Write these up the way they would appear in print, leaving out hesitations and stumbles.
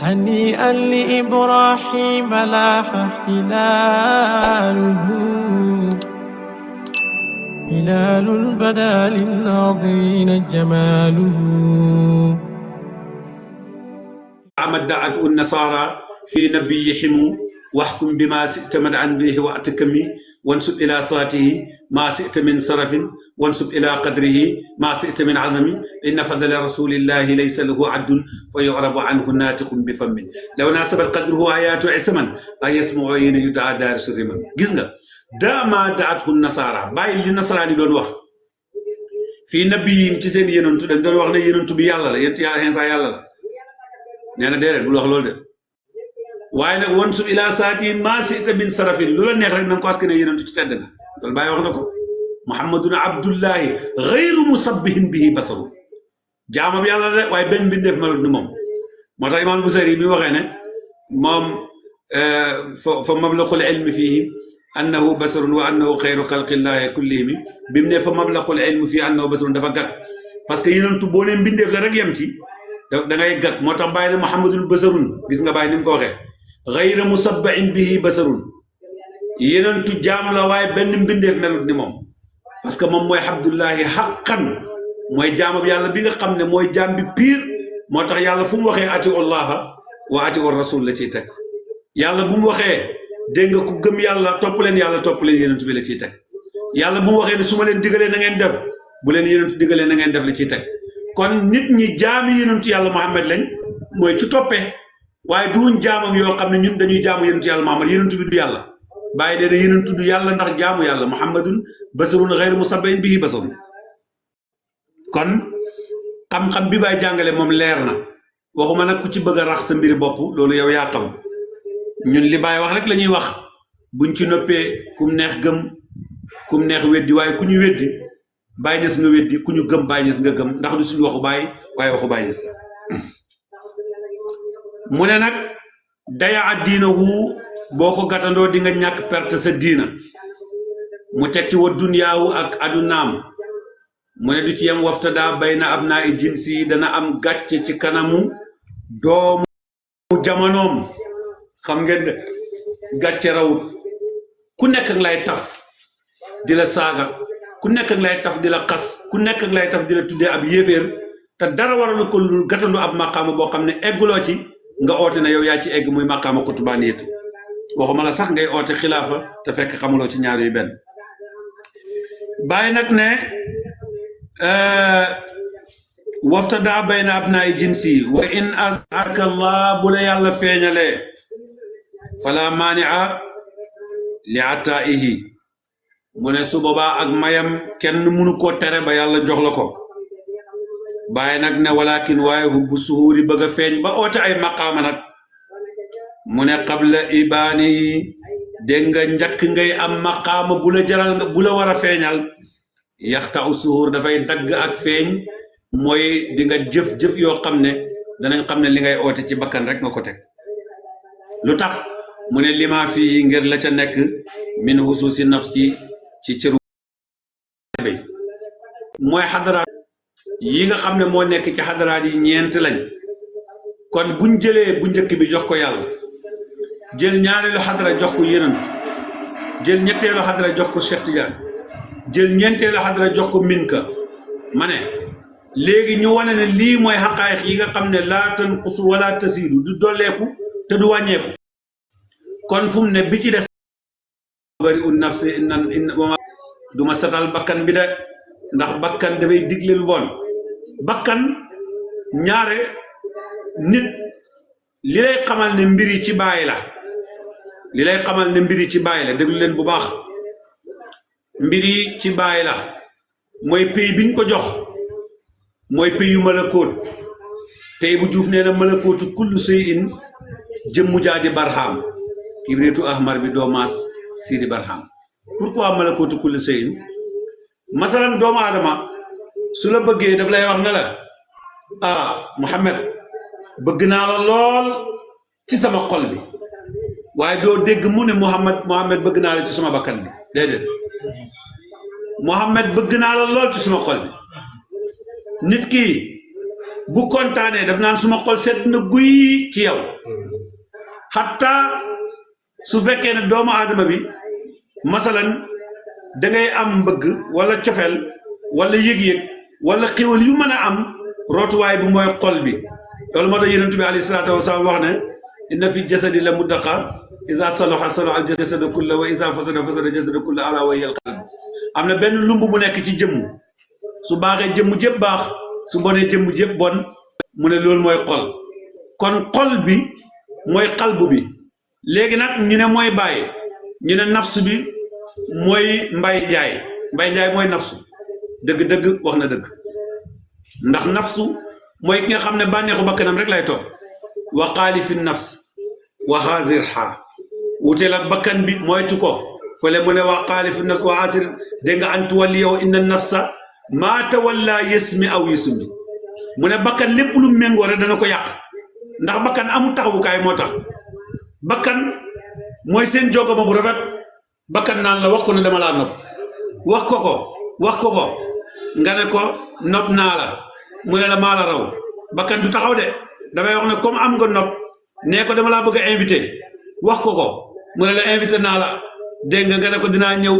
هنيئا لإبراهيم لاح هلاله هلال بدا للناظرين جماله. عمد دعت النصارى في نبيهم واحكم بما شئت مدعا به واتكمي وانسب الى صلاته ما شئت من صرف وانسب الى قدره ما شئت من عظم ان فضل رسول الله ليس له عد فيعرب عنه ناطق بفم لو ناسب قدره ايات عسما ايسمع ين يدعى دار سرمم. gis nga dama da'atu nasara bàyyi li nasaraani doon wax fii nabiyim ci seen yonentu dañ doon wax ne yonentu bi yàlla la yent yàlla Iisaa yàlla la nee na déedéet bul wax loolu de waaye nag wan sub ila saati ma sita min sarafin lu la neex rek na nga ko askane yonentu ci tedd nga loolu bàyyi wax na ko muhammadun abdullahi ghayru musabbihin bihi basaru jaamam yàlla la waaye benn mbindeef melut ni moom moo tax imaam Busayri bi waxee ne moom fa mablaqul ilmi fihi annahu basarun wa annahu xayru xalqillahi kullihim bi mu ne fa mablaqul ilmi fihi annahu basarun dafa gàtt parce que yonentu boo ne mbindeef la rek yem ci da ngay gàtt moo tax bàyyi ne muhammadun basarun gis nga bàyyi ni mu ko waxee ghayru musabbahin bihi basarun yonentu jaam la waaye benn mbindeef melut ni moom parce que moom mooy abdullahi haqqan mooy jaamab yàlla bi nga xam ne mooy jaam bi pire moo tax yàlla fu mu waxee ati allaha wa ati rasul la ciy teg yàlla bu mu waxee dégg nga ku gëm yàlla topp leen yonentu bi la ciy teg yàlla bu mu waxee ne su ma leen digalee na ngeen def bu leen yonentu digalee na ngeen def la ciy teg kon nit ñi jaami yonentu yàlla Muhammad lañ mooy ci toppee waaye duñ jaamam yoo xam ne ñun dañuy jaamu yonentu yàlla Muhammad yonentu bi du yàlla bàyyi dee ne yonentu du yàlla ndax jaamu yàlla muhammadun basarun ghayru musabbahin bihi basarun. kon xam-xam bi bay jàngale moom leer na waxuma nag ku ci bëgg a rax sa mbiri bopp loolu yow yaa xam ñun li Baay wax rek la ñuy wax buñ ci noppee kum neex gëm kum neex weddi waaye ku ñu weddi Baay Ñas nga weddi ku ñu gëm Baay Ñas nga gëm ndax du suñu waxu baay waaye waxu Baay Ñas la mu ne nag daya a diina wu boo ko gàttandoo di nga ñàkk perte sa diina mu teg ci wa dunyaawu ak adunaam mu ne du ci yem wafta daa bay na ab naa i jinsi dana am gàcce ci kanamu doomu jamonoom xam ngeen ne gàcce rawut ku nekk ak lay taf di la saaga ku nekk ak lay taf di la xas ku nekk ak lay taf di la tuddee ab yéeféer te dara waralu ko lu dul gàttandu ab maqaama boo xam ne egguloo ci nga oote na yow yaa ci egg muy maqaama xutubaaniyatu waxuma la sax ngay oote xilaafa te fekk xamuloo ci ñaar yu benn bàyyi nag ne wafta daa bay na ab naa i jinsi wa in azaka allah bu la yàlla feeñalee fala maania li ataihi mu ne su boobaa ak mayam kenn mënu koo tere ba yàlla jox la ko bàyyi nag ne walakin waaye hubbu suhuuri bëgg a feeñ ba oote ay maqaama nag mu ne qabla ibaani dégg nga njëkk ngay am maqaama bu la jaral nga bu la war a feeñal yaxta u suhuur dafay dagg ak feeñ mooy di nga jëf-jëf yoo xam ne danañ xam ne li ngay oote ci bakkan rek nga ko teg lu tax mu ne lima fii ngir la ca nekk min husuusi nafs ci cëru bay mooy xadaraat yi nga xam ne moo nekk ci xadaraat yi ñeent lañ kon buñ jëlee bu njëkk bi jox ko yàlla jël ñaareelu xadara jox ko yonent jël ñetteelu xadara jox ko Cheikh Tidiane jël ñeenteelu xadara jox ko Minka ma ne léegi ñu wane ne lii mooy xaqaayiq yi nga xam ne laa tanqusu wala tasiidu du dolleeku te du wàññeeku kon fu mu ne bi ci des bari un nafsi du ma satal bakkan bi de ndax bakkan dafay digle lu bon bakkan ñaare nit li lay xamal ne mbir yi ci bàyyi la li lay xamal ne mbir yi ci bàyyi la déglu leen bu baax mbir yi ci bàyyi la mooy pays biñ ko jox mooy pays yu malakoot tey bu juuf nee na malakootu kullu shay'in jëmmu jaadi barham kibritu ahmar bi doomaas sidi barham pourquoi malakootu kullu shay'in masalan doomu aadama su la bëggee daf lay wax ne la Muhammad bëgg naa la lool ci sama xol bi waaye doo dégg mu ne Muhammad bëgg naa la ci sama bakkan bi déedéet Muhammad bëgg naa la lool ci sama xol bi nit ki bu kontaanee daf naan suma xol sedd na guy ci yow hatta su fekkee ne doomu aadama bi masalan da ngay am mbëgg wala cofeel wala yëg-yëg wala xiwal yu mën a am rootuwaay bi mooy xol bi loolu moo tax yonent bi alayhi salaatu wasalaam wax ne inna fi jasadi la muddaqa isa salaha salaha al jasadu kulla wa isa fasada fasada jasadu kulla ala wa yal qalb am na benn lumb bu nekk ci jëmm su baaxee jëmm jëpp baax su bonee jëmm jëpp bon mu ne loolu mooy xol kon xol bi mooy qalbu bi léegi nag ñu ne mooy bàyyi ñu ne nafsu bi mooy mbay njaay mooy nafsu dëgg-dëgg wax na dëgg ndax nafsu mooy ki nga xam ne bànneexu bakkanam rek lay topp wa xaalifi nafs wa xaazirha wuteel ak bakkan bi moytu ko fële mu ne wa xaalifi nafs wa xaazir dégg nga an tuwalli yow inna nafsa maa tawalla yasmi aw yusmi mu ne bakkan lépp lu méngoo rek dana ko yàq ndax bakkan amul taxawukaay moo tax bakkan mooy seen jogoma bu rafet bakkan naan la wax ko ne dama laa nopp wax ko ko nga ne ko nopp naa la mu ne la maa la raw bakkan du taxaw de dafay wax ne comme am nga nopp nee ko dama laa bëgg a invité wax ko mu ne la invité naa la dégg nga ne ko dinaa ñëw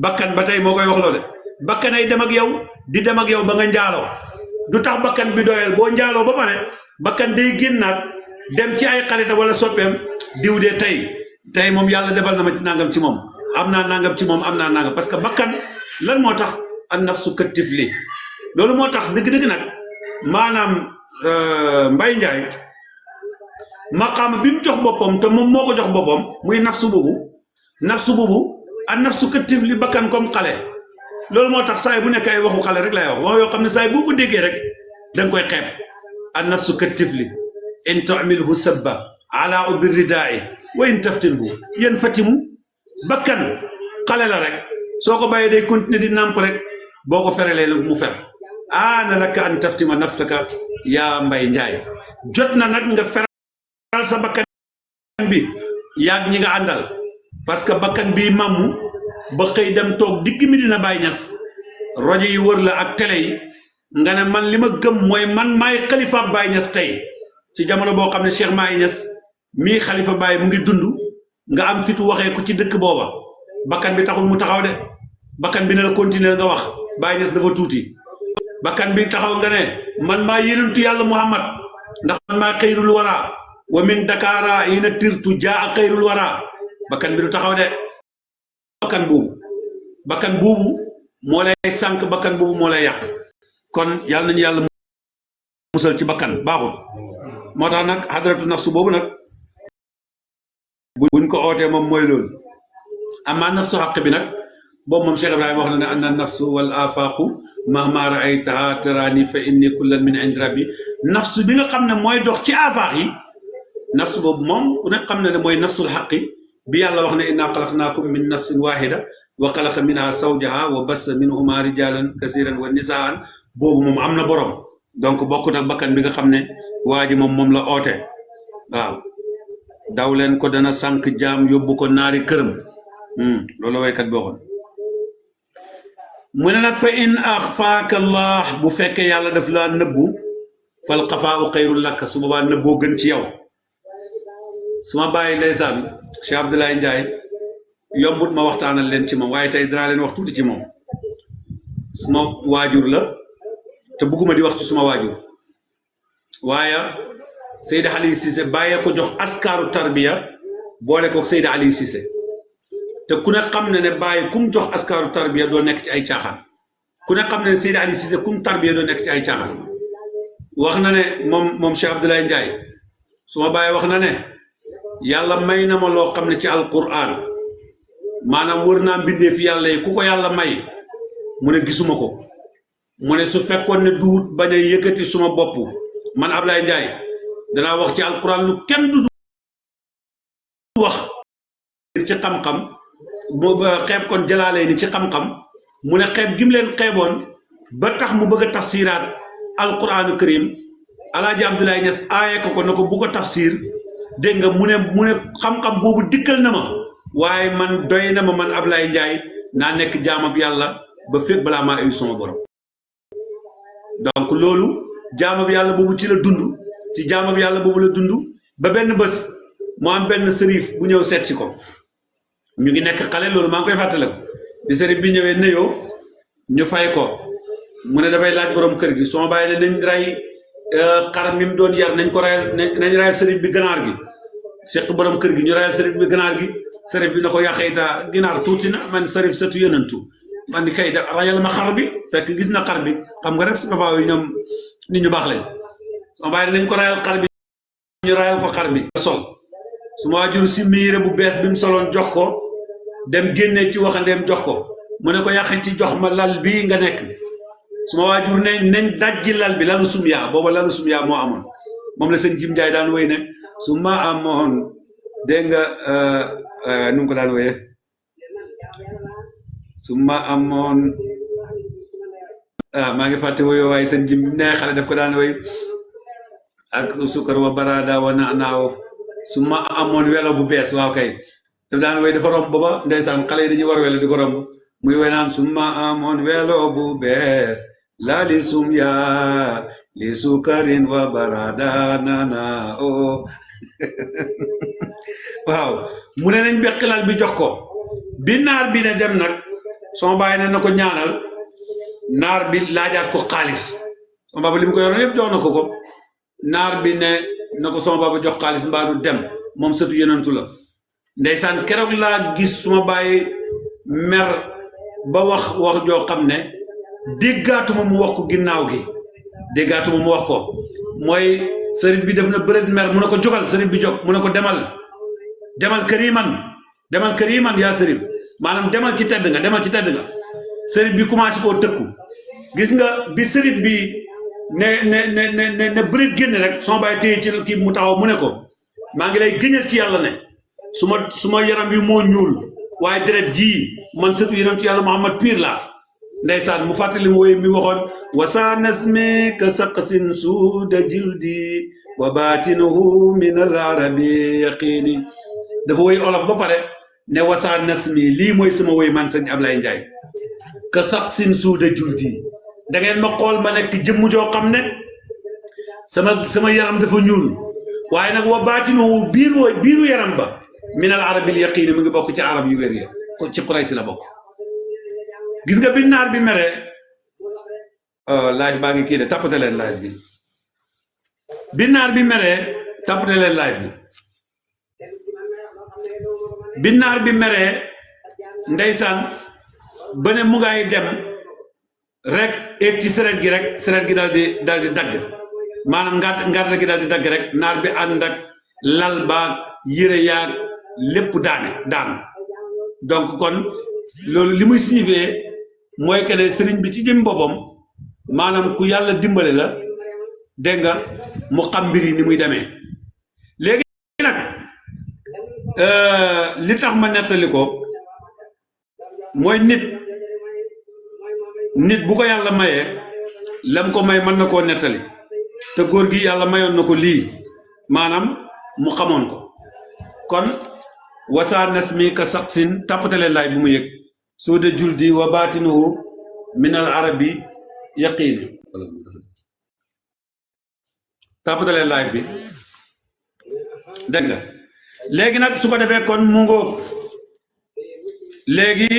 bakkan ba tey moo koy wax loo de bakkan ay dem ak yow di dem ak yow ba nga njaaloo du tax bakkan bi doyal boo njaaloo ba pare bakkan day génnaat dem ci ay xarita wala soppeem diw de tey moom yàlla defal na ma ci nangam ci moom am naa nangam ci moom am naa nangam parce que bakkan lan moo tax an nafsu ka tifli loolu moo tax dëgg-dëgg nag maanaam Mbaye Ndiaye maqaama bi mu jox boppam te moom moo ko jox boppam muy nafsu boobu an nafsu ka tifli bakkan comme xale loolu moo tax saay bu nekk ay waxu xale rek lay wax yoo xam ne saay boo ko déggee rek da nga koy xeeb an nafsu ka tifli in tu'milhu sabba ala ubbi ridaa'i wa in taftinhu yéen fatimu bakkan xale la rek soo ko bàyyee day continuer di nàmp rek boo ko ferelee nag mu fer aana laka an taftima nafsaka yaa Mbaye Ndiaye jot na nag nga feral sa bakkan bi yaag ñi nga àndal parce que bakkan bi mamu ba xëy dem toog digg mi dina Baay Ñas rajo yi wër la ak télé yi nga ne man li ma gëm mooy man maay xalifa Baay Ñas tey ci jamono boo xam ne Cheikh Maay Ñas mii xalifa Baay mu ngi dund nga am fitu waxee ko ci dëkk booba bakkan bi taxul mu taxaw de bakkan bi ne la continuer nga wax Baay Ñas dafa tuuti bakkan bi taxaw nga ne man maa yonentu yàlla Muhammad ndax man maa xayrul wara wa min Dakara yina tirtu jaa xayrul wara bakkan bi du taxaw de bakkan boobu moo lay sànq bakkan boobu moo lay yàq kon yàlla nañu yàlla musal ci bakkan baaxul moo tax nag hadratu nafsu boobu nag buñ ko ootee moom mooy loolu amaa nafsu xaq bi nag boobu moom Cheikh Ibrahima wax na ne anna nafsu wal afaqu mahma raaytaha tarani fa inni kullan min indi rabbi nafsu bi nga xam ne mooy dox ci afaax yi nafsu boobu moom ku ne xam ne mooy nafsul xaqi bi yàlla wax ne inna xalaqnaakum min nafsin wahida wa xalaqa minha zawjaha wa bassa minhuma rijalan kasiran wa nisaan boobu moom am na borom donc bokkut ak bakkan bi nga xam ne waa ji moom la oote waaw daw leen ko dana sànq jaam yóbbu ko naari këram loolu waykat bi waxoon mu ne nag fa in axfaaka allah bu fekkee yàlla daf laa nëbbu fal xafaau xayrul lakk su boobaa nëbboo gën ci yow su ma bàyyi ndeysaan Cheikh Abdoulaye Ndiaye yombut ma waxtaanal leen ci moom waaye tey dinaa leen wax tuuti ci moom suma waajur la te bugguma di wax ci suma waajur waaye Seydi Aliou Cissé bàyyee ko jox askaaru tarbiya boole ko Seydi Aliou Cissé te ku ne xam ne bàyyi kum jox askaaru tarbiya doo nekk ci ay caaxaan ku ne xam ne Seydi Aliou Cissé kum tarbiya doo nekk ci ay caaxaan wax na ne moom Cheikh Abdoulaye Ndiaye suma bàyyi wax na ne yàlla may na ma loo xam ne ci alquran maanaam wër naa mbindee fi yàlla yi ku ko yàlla may mu ne gisuma ko mu ne su fekkoon ne duut bañ a yëkkati suma bopp man Ablaye Ndiaye danaa wax ci alquran lu kenn du wax ci xam-xam xeeb kon jëlaalee ni ci xam-xam mu ne xeeb gim leen xeeboon ba tax mu bëgg a tafsiraat alquranu karim alaaji Abdoulaye Niass aaye ko na ko bu ko tafsir dégg nga mu ne xam-xam boobu dikkal na ma waaye man doy na ma man Ablaye Ndiaye naa nekk jaamab yàlla ba fekk balaa maa ayu sama borom donc loolu jaamab yàlla boobu ci la dund ci jaamab yàlla boobu la dund ba benn bés mu am benn sërif bu ñëw seet si ko ñu ngi nekk xale loolu maa ngi koy fàttaliku bi sërif bi ñëwee nuyoo ñu fay ko mu ne dafay laaj borom kër gi soo bàyyi ne nañ ray xar mi mu doon yar nañ ko rayal nañ rayal sërif bi ganaar gi seq borom kër gi ñu rayal sërif bi ganaar gi sërif bi na ko yàqeeta ginaar tuuti na man sërif sëtu yonantu man di kay da rayal ma xar bi fekk gis na xar bi xam nga rek su faaw yi ñoom nit ñu baax lañ soo bàyyi nañ ko rayal xar bi ñu rayal ko xar bi sol su ma waajur si miire bu bees bi mu soloon jox ko dem génnee ci waxandeem jox ko mu ne ko yàq ci jox ma lal bii nga nekk su ma waajur ne nañ dajji lal bi lalu sumyaa booba lalu sumyaa moo amoon moom la sëñ Jim Njaay daan woy ne su ma amoon dégg nga nu mu ko daan woyee su ma amoon maa ngi fàtte woy waaye sëñ Jim bi nee xale daf ko daan woy ak sukar wa barada wa naaw su ma amoon welo bu bees waaw kay daf daan woy dafa romb booba ndeysaan xale yi dañuy war welo di ko romb muy woy naan su ma amoon welo bu bees lali sum yaa li sukarin wa barada nana o waaw mu ne nañ beqilal bi jox ko bi naar bi ne dem nag sama bàyyi ne na ko ñaanal naar bi laajaat ko xaalis sama baba li mu ko yoroon yëpp jox na ko naar bi ne na ko sama baba jox xaalis mbaadu dem moom sëtu yonentu la ndeysaan keroog laa gis suma bàyyi mer ba wax joo xam ne déggaatuma mu wax ko ginnaaw gi déggaatuma mu wax ko mooy sëriñ bi def na bëreet mer mu ne ko jógal sëriñ bi jóg mu ne ko demal kariman yaa sëriñ maanaam demal ci tedd nga sëriñ bi commencé koo tëkku gis nga bi sëriñ bi ne bëreet génn rek soo bàyyi téye ci kii mu taxaw mu ne ko maa ngi lay gëñal ci yàlla ne suma yaram bi moo ñuul waaye deret ji man sëtu yonentu yàlla Muhammad piir laa ndeysaan mu fàttali mu woy mi waxoon wasa nasmi ka saqsin suuda jildi wa baatinuhu min al arabi yaqiini dafa woy olof ba pare ne wasa nasmi lii mooy sama woy man sëñ Ablaye Njaay ka saqsin suuda jildi da ngeen ma xool ma nekk jëmm joo xam ne sama yaram dafa ñuul waaye nag wa baatinuhu biiru yaram ba min al arabi yaqiini mu ngi bokk ci arab yu wér ya ci Quraysh la bokk gis nga bi naar bi mere live baa ngi kii de tappate leen live bi naar bi mere tappate leen live bi naar bi mere ndeysaan ba ne mu ngay dem rek eeg ci seret gi rek seret gi daal di dagg maanaam ngarda gi daal di dagg rek naar bi ànd ak lal baag yére yaag lépp daan donc kon loolu li muy signifié mooy que ne sëriñ bi ci jëm boppam maanaam ku yàlla dimbale la dégg nga mu xam mbir yi ni muy demee léegi nag li tax ma nettali ko mooy nit bu ko yàlla mayee lam ko may mën na koo nettali te góor gi yàlla mayoon na ko lii maanaam mu xamoon ko kon wasaa nasmi ka saqsin tàppatale laay bu mu yëg suuda juldi wa baatinuhu min al arabi yaqiini tàppatale laay bi dégg nga léegi nag su ko defee kon mu ngóob léegi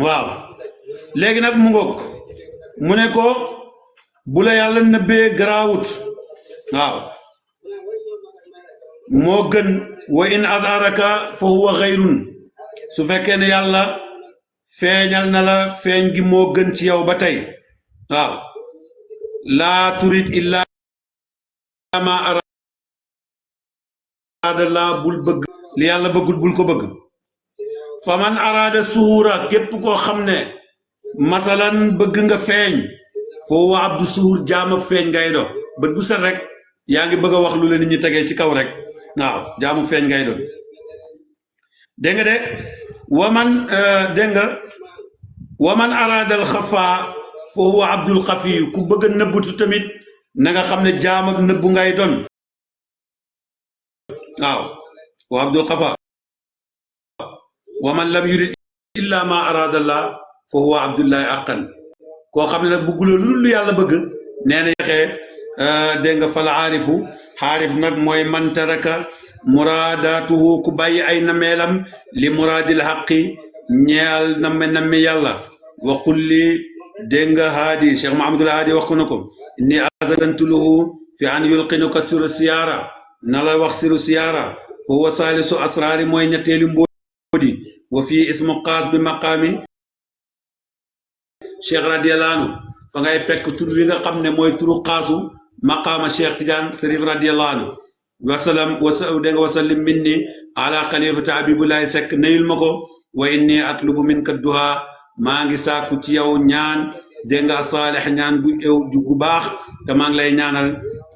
waaw léegi nag mu ngoog mu ne ko bu la yàlla nëbbee garaawut waaw moo gën wa in adaraka fa huwa xayrun su fekkee ne yàlla feeñal na la feeñ gi moo gën ci yow ba tey waaw laa turid illa ma araada la bul bëgg li yàlla bëggul bul ko bëgg fa man araada suhura képp koo xam ne masalan bëgg nga feeñ foo wa abdu suhur jaama feeñ ngay do bët bu set rek yaa ngi bëgg a wax lu la nit ñi tegee ci kaw rek waaw jaamu feeñ ngay doon dégg nga de waman dégg nga waman araada al xafaa foo wa abdul xafiyu ku bëgg a nëbbutu tamit na nga xam ne jaam ak nëbbu ngay doon waaw wa abdul xafa wa man lam yurid illa ma arada allah fa huwa abdullahi aqan koo xam ne nag bëgguloo lu yàlla bëgg nee na yaxee dégg nga fal aarifu xaarif nag mooy man taraka muraadaatuhu ku bàyyi ay nameelam li muraadil xaqi ñeel namme yàlla wa kulli dégg nga haadi cheikh mahamadul haadi wax ko na ko inni azantulahu fi an yulqinuka siru siyaara na la wax siru siyaara fa huwa saalisu asraari mooy ñetteelu mbóodi wa fii ismu qaas bi maqaami cheikh radiyallahu anhu fa ngay fekk tur wi nga xam ne mooy turu xaasu maqaama cheikh Tidiane Serif radiyallahu anhu wasalam dégg nga wasallim minni ala xalifata Habibullahi Seck nayul ma ko wa inni atlubu minka duha maa ngi sàkku ci yow ñaan dégg nga saalix ñaan gu baax te maa ngi lay ñaanal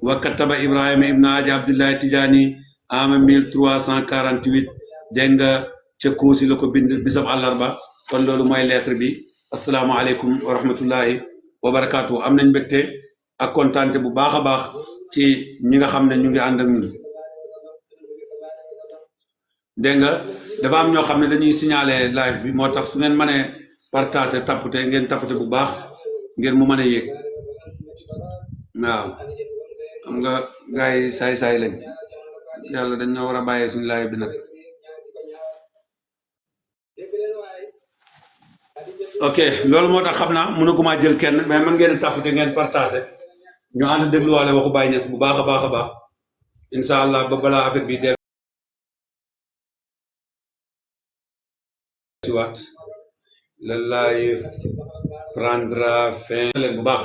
wa kataba Ibrahima ibnu Haji Abdullahi Tidiane ama 1348 dégg nga ca Koosi la ko bind bisab àllarba kon loolu mooy lettre bi asalaamaaleykum wa rahmatullahi wa barakaatu am nañ mbégte ak kontaante bu baax a baax ci ñi nga xam ne ñu ngi ànd ak ñun dégg nga dafa am ñoo xam ne dañuy signaler live bi moo tax su ngeen mënee partager tapoter ngeen tapoter bu baax ngeen mu mën a yéeg waaw xam nga gars yi saay-saay lañ yàlla dañ ñoo war a bàyyee suñu live bi nag ok loolu moo tax xam naa mënaguma jël kenn mais man ngeen tapoter ngeen partager ñu ànd dégluwaale waxu Baye Niass bu baax a baax a baax incha allah ba balaa affaire bi del siwaat le live prendra fin leen bu baax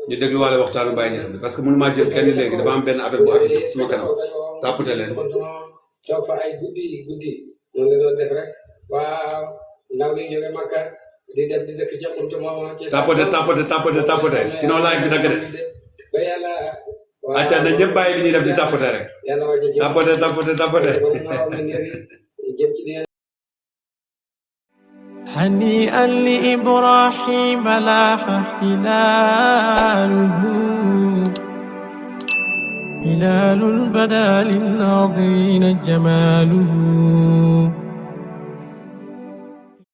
ñu dégluwaale waxtaanu Baye Niass bi parce que mënumaa jël kenn léegi dafa am benn affaire bu affiché suma kanam tapoter leen toog fa ay guddi noonu la doon def rek waaw ndaw li jóge Makka di def di dëkk ca xuntu moom tapoter sinon live bi dagg de ba yàlla acca na ñëpp bàyyi li ñuy def di tapoter rek tapoter هنيئا لإبراهيم لاح هلاله هلال بدا للناظرين جماله